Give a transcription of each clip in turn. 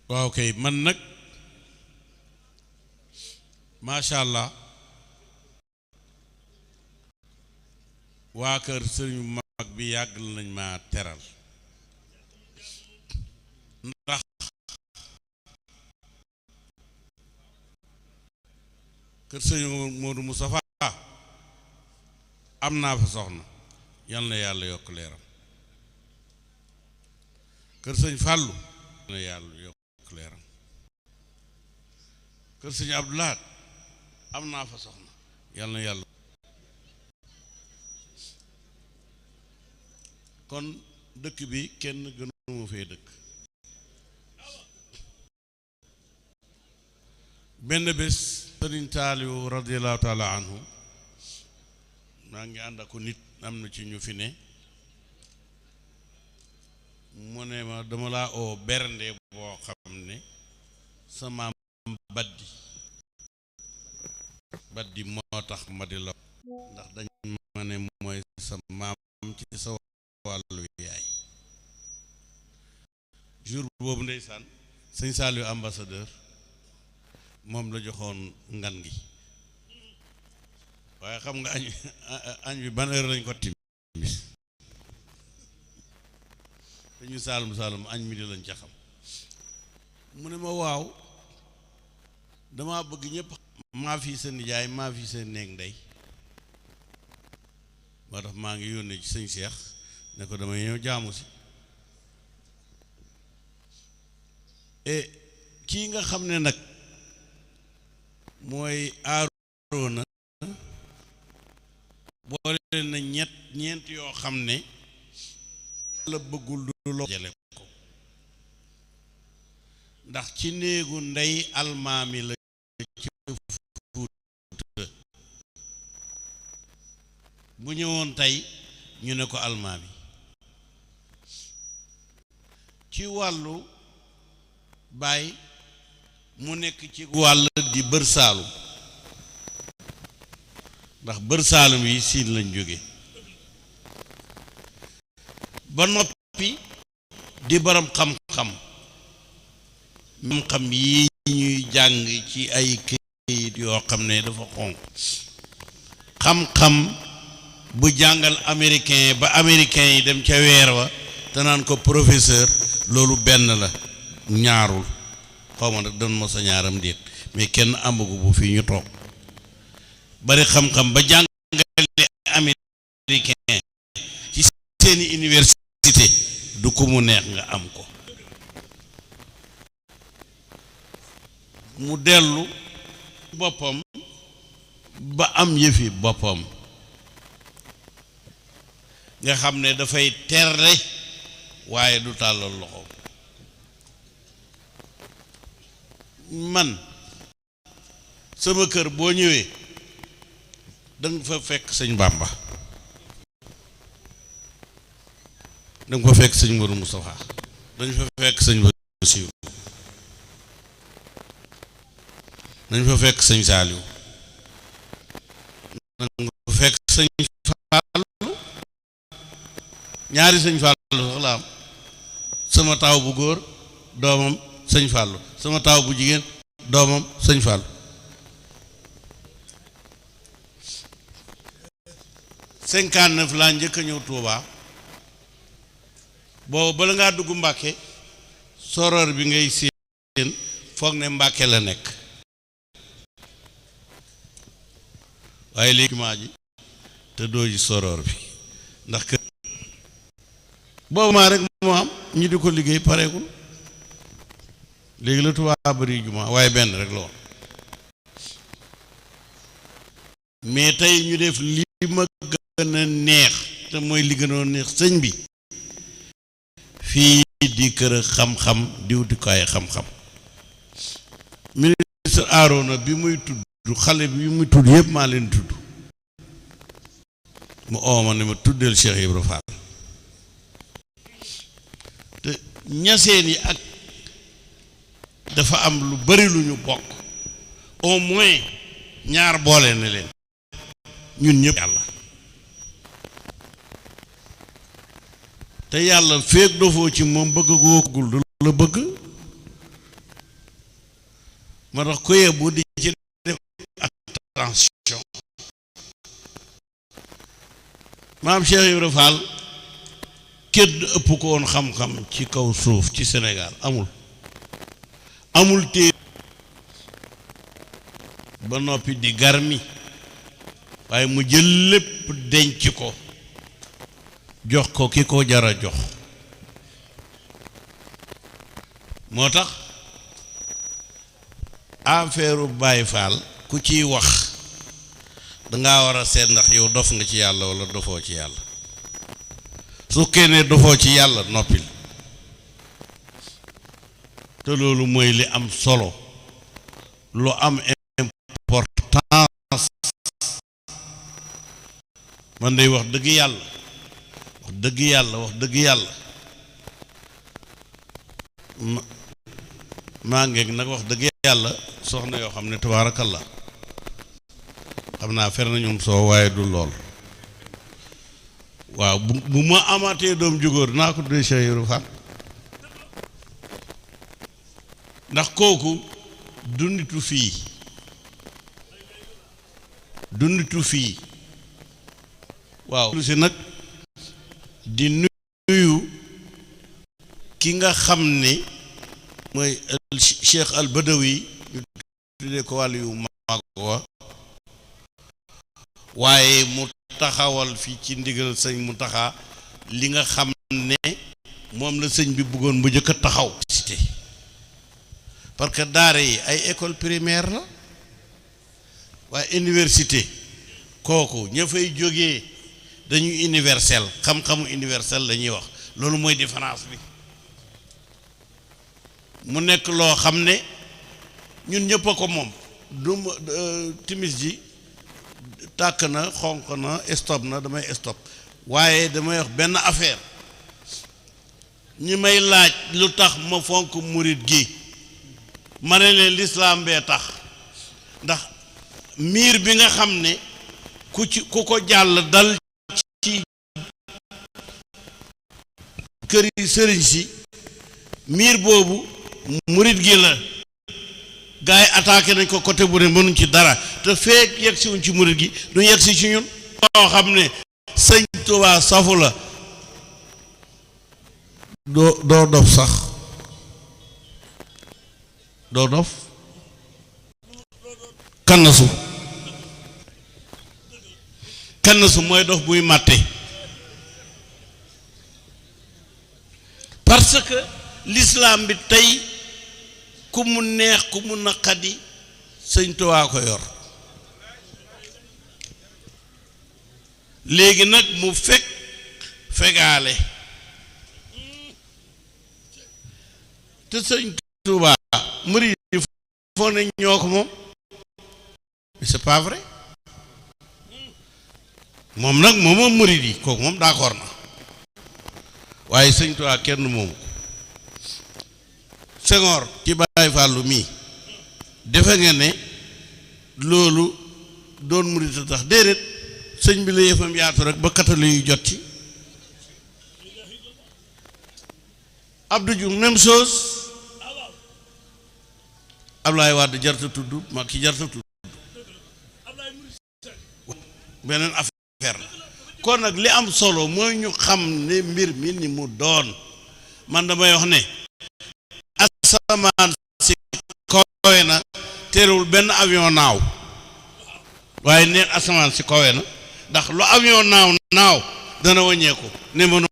waaw kay man nag macha allah waa kër sëriñ mag bi yàgg nañ ma teral ndax kër sëriñ Modou Moustapha am naa fa soxna yal na yàlla yokk leeram kër sëñ Fallou yal na yàlla yokk leeram kër sëñ Abdoulaat am naa fa soxna yal na yàlla kon dëkk bi kenn gënuma fee dëkk benn bés sëriñ Taaliwu radiyallahu taala anhu maa ngi ànd ak nit am na ci ñu fi ne mu ne ma dama laa oo bernde boo xam ne sa maam baddi moo tax ma di la ndax dañ ma ne mooy sa maam ci sa wàllu yaay jour boobu ndeysaan sëñ Saliou ambassadeur moom la joxoon ngan gi waaye xam nga añ bi ban heure lañ ko timis dañu saalum añ mi di lañ ca xam mu ne ma waaw dama bëgg ñëpp maa fi sa nijaay maa fi sa néeg ndey moo tax maa ngi yónnee ci sëñ Cheikh ne ko damay ñëw jaamu si et kii nga xam ne nag mooy Aaroona boole na ñeent yoo xam ne la bëggul du lo jale ko ndax ci néegu ndey almaami la ci Fuuta bu ñëwoon tey ñu ne ko almaami ci wàllu baay mu nekk ci wàll di bër saalum ndax bër saalum yi siin lañ jóge ba noppi di borom xam-xam xam-xam yi ñuy jàng ci ay këyit yoo xam ne dafa xonq xam-xam bu jàngal américain ba américain yi dem ca weer wa te naan ko professeur loolu benn la ñaarul xaw ma nag doon ma sa ñaaram déet mais kenn amagu bu fii ñu toog bari xam-xam ba jàngale américain ci seeni université du ko mu neex nga am ko mu dellu boppam ba am yëfi boppam nga xam ne dafay terre waaye du tàllal loxo man sama kër boo ñëwee danga fa fekk sëñ Bàmba danga fa fekk sëñ Modou Moustapha dañ fa fekk sëñ Bassirou dañ fa fekk sëñ Saliou danga fa fekk sëñ Fallou ñaari sëñ Fallou sax la am sama taaw bu góor doomam sëñ Fallou sama taaw bu jigéen doomam sëñ Fallou 59 laa njëkk a ñëw Touba boobu bala ngaa dugg Mbàkke soror bi ngay séen foog ne Mbàkke la nekk waaye léegi maa ji te doo ji soror bi ndax kër boobu maa rek moo am ñi di ko liggéey pareegul léegi la Touba bari jumaa waaye benn rek la woon mais tey ñu def li ma gën a neex te mooy li gënoon neex sëñ bi fii di kër xam-xam di wutukaay xam-xam ministre Aaroona bi muy tudd xale bi muy tudd yëpp maa leen tudd mu ooma ne ma tuddeel Cheikh Ibra Fall te ñaseen yi ak dafa am lu bari lu ñu bokk au moins ñaar boole na leen ñun ñëpp yàlla te yàlla feek dofoo ci moom bëgg googul du la bëgg moo tax ku yebbu di ci def attention. maam Cheikh Ibra Fall kédd ëpp ko woon xam-xam ci kaw suuf ci Sénégal amul téere ba noppi di garmi waaye mu jël lépp denc ko jox ko ki ko jara jox. moo tax affaire Baye Fall ku ciy wax dangaa war a seet ndax yow dof nga ci yàlla walla dofoo ci yàlla. su kenee dofoo ci yàlla noppil. te loolu mooy li am solo lu am importance. man day wax dëgg yàlla maa ngeeg nag wax dëgg yàlla soxna yoo xam ne tabaarakallah xam naa fer na ñoom soo waaye du lool. waaw bu ma amaatee doom jugóor naa ko tuddee Cheikh Ibra Fall ndax kooku du nitu fii waaw lu si nag di nuyu ki nga xam ne mooy Cheikh al Badawi ñu tuddee ko wàllu yu mag wa waaye mu taxawal fii ci ndigal sëñ mu taxa li nga xam ne moom la sëñ bi bëggoon bu njëkk a taxaw parce que daara yi ay école primaire la waaye université kooku ña fay jógee dañuy universel xam-xamu universel la ñuy wax loolu mooy différence bi mu nekk loo xam ne ñun ñëpp a ko moom du timis ji tàkk na xonq na stop na damay stop waaye damay wax benn affaire ñi may laaj lu tax ma fonk murit gi ma ne leen lislaam bee tax ndax miir bi nga xam ne ku ko jàll dal ci kër yi sëriñ si miir boobu murit gi la gaa yi attaqué nañ ko côté bu ne mënuñ ci dara te feek yegg si wuñ ci murit gi du yegg si ci ñun moo xam ne sëñ Tuubaa safu la doo dof sax doo dof kannasu mooy dof buy màtte parce que l'islam bi tey ku mu neex ku mu naqadi sëñ Tuubaa ko yor léegi nag mu fegaale te sëñ Tuubaa murid yi foo ne ñoo ko moom c'est pas vrai moom nag moom murid yi kooku moom d'accord na waaye sëñ Tuubaa kenn moomu Senghor ci Baay Fallu mii defe nga ne loolu doon murid a tax déedéet sëñ bi la yëfam yaatu rek ba katale yu jot ci Abdou Diouf même chose Ablaye Wade jarta tudd Macky jarta tudd beneen affaire la kon nag li am solo mooy ñu xam ne mbir mi ni mu doon man damay wax ne asamaan si kawe na terewul benn avion naaw waaye neen asamaan si kawe na ndax lu avion naaw dana wàññeeku ne mënu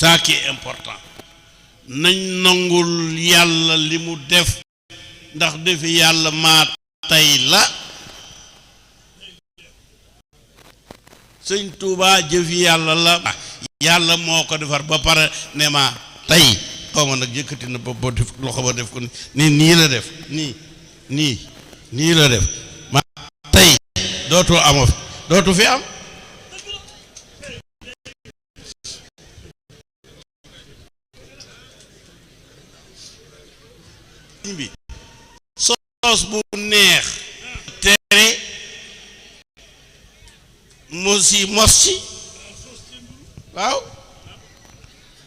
ça qui est important nañ nangul yàlla li mu def ndax defi yàlla maa tey la sëñ Tuubaa jëfi yàlla la yàlla moo ko defar ba pare ne ma tey xaw ma nag yëkkati na ba def loxo ba def ko nii la def nii la def ma tey dootu fi am bi soos bu neex tere mos ci waaw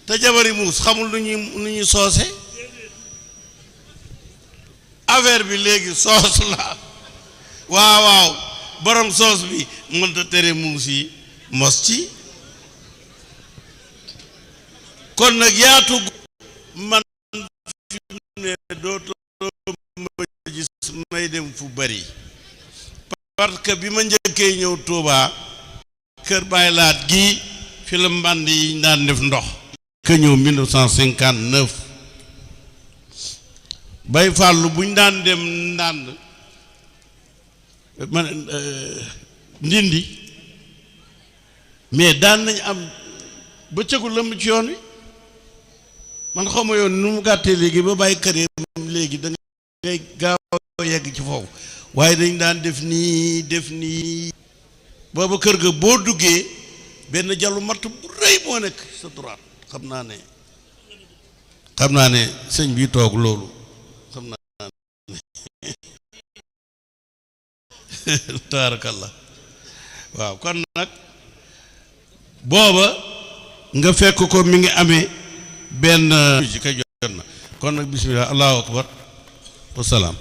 te jabari muus xamul nu ñuy soose affaire bi léegi soos la waaw waaw borom soos bi mënta tere muus yi mos ci kon nag yaatu man fi ne dootoo ma gis may dem fu bari parce que bi ma njëkkee ñëw Touba kër Baay Laat gi fi la mbànd yi daan def ndox ka ñëw 1959 bay fàllu buñ daan dem ndànd man ndindi mais daan nañ am bëccëgu lëmb ci yoon wi man xawma yoon nu mu gàttee léegi ba bàyyi kër léegi da ngay gaaw yegg ci foofu waaye dañ daan def nii booba kër ga boo duggee benn jallu matt bu rëy moo nekk sa droite xam naa ne sëñ bi toog loolu xam naa ne taarakallah waaw kon nag booba nga fekk ko mi ngi amee benn ji ka jot na kon nag bismillah allahu akbar wasalaam